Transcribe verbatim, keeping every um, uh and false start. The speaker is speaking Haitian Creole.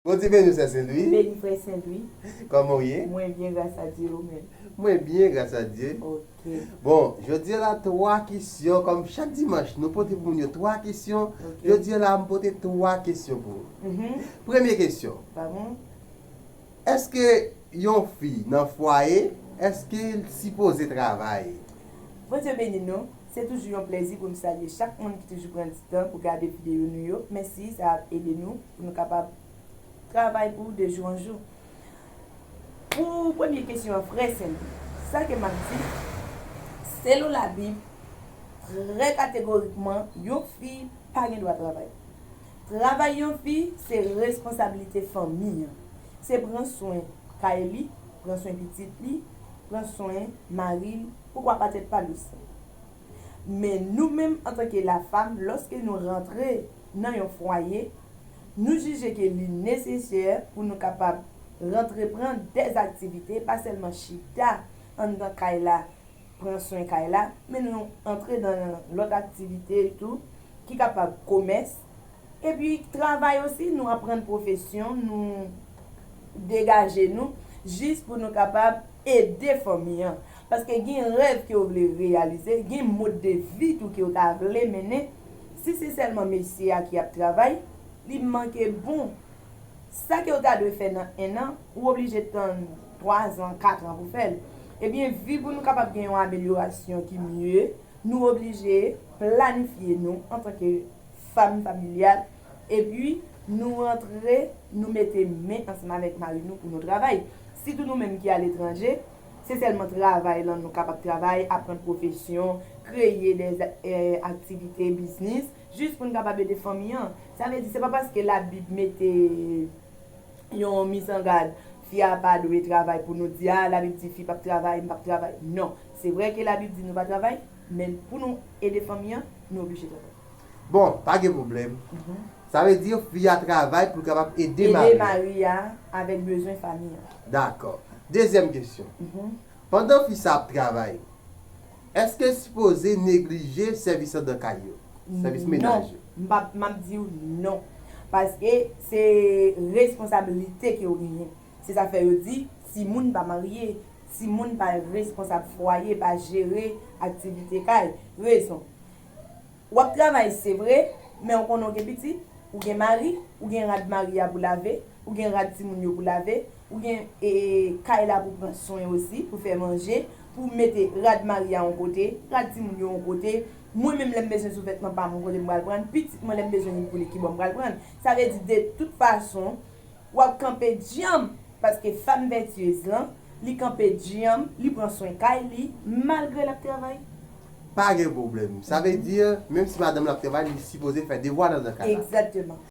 Bondye beni w, sè Sen Lwi. Beni frè Sen Lwi. Kòman w ye? Mwen byen, gras a Dye, ou menm? Mwen byen, gras a Dye. Ok. Bon, jodi a la, twa kesyon, kòm chak dimanch, nou pote pou moun yo twa kesyon. Ok. Jodi a la, m pote twa kesyon pou ou. Mhm. Premye kesyon. Pa bon? Èske yon fi nan fwaye, èske l sipoze travay? Bondye beni nou. Se toujou yon plèzi pou m salye chak moun ki toujou pran ti tan pou gade videyo nou yo. Mèsi, sa ap ede nou pou nou kapab travay pou de jou an jou. Pou premye kesyon an, frè Sen Lwi, sa ke m ap di, selon Labib, trè kategorikman, yon fi pa gen dwa travay. Travay yon fi, se responsablite fanmi an. Se pran swen kay li, pran swen pitit li, pran swen mari l, poukwa pa tèt pa l osi. Men nou menm, antanke lafam, lòske nou rantre nan yon fwaye, nou jije ke li nesesè pou nou kapab rantre pran dèzaktivite, pa sèlman chita anndan kay la, pran swen kay la, men nou antre nan lòt aktivite tou, ki kapab komès, epi travay osi, nou aprann pwofesyon, nou degaje nou, jis pou nou kapab ede fanmi an. Paske gen rèv ke w vle reyalize, gen mòd de vi tou ke w ta vle mennen. Si se sèlman mesye a ki ap travay, li manke bon. Sa ke w ta dwe fè nan en an, ou oblije tann twa zan, kat an pou fè l. Ebyen, vi pou nou kapab gen yon amelyorasyon ki mye, nou oblije planifye nou antanke fanm familyal, epi nou rantre, nou mete men ansanm avèk mari nou pou nou travay. Sitou nou menm ki aletranje, se sèlman travay lan nou kapab travay, aprann pwofesyon, kreye de, eh, aktivite, biznis, jis pou n kapab ede fanmi an. Sa vle di, se pa paske Labib mete yon mizangad, fi a pa dwe travay pou nou di, a, Labib di fi p ap travay, m p ap travay. Non. Se vre ke Labib di nou pa travay, men pou nou ede fanmi an, nou oblije travay. Bon, pa gen pwoblèm. Mhm. Sa vle di fi a travay pou l kapab ede mari. Ede mari a avèk bezwen fanmi an. Dakò. Dezyèm kesyon. Mhm. Pandan fi sa ap travay, èske l sipoze neglije sèvis anndan kay yo? Sèvis menaj yo? Non. M p ap, m ap di w non. Paske se responsablite ke w genyen. Se sa fè yo di, timoun pa marye, timoun pa responsab fwaye, pa jere aktivite kay. Rezon. W ap travay, se vre, men w konnen w gen pitit, ou gen mari, ou gen rad mari a pou lave, ou gen rad timoun yo pou lave, ou gen, e, kay la pou pran swen osi, pou fè manje, pou mete rad mari a yon kote, rad timoun yo yon kote. Mwen menm, lè m bezwen souvètman pa m, yon kote m pral pran l, pitit mwen, lè m bezwen youn pou li, kibò m pral pran l. Sa vle di, de tout fason, w ap kanpe djanm, paske fanm vètyez lan, li kanpe djanm, li pran swen kay li, malgre l ap travay. Pa gen pwoblèm. Sa vle di, menm si madanm lan ap travay, li sipoze fè devwa l anndan kay la. Egzakteman.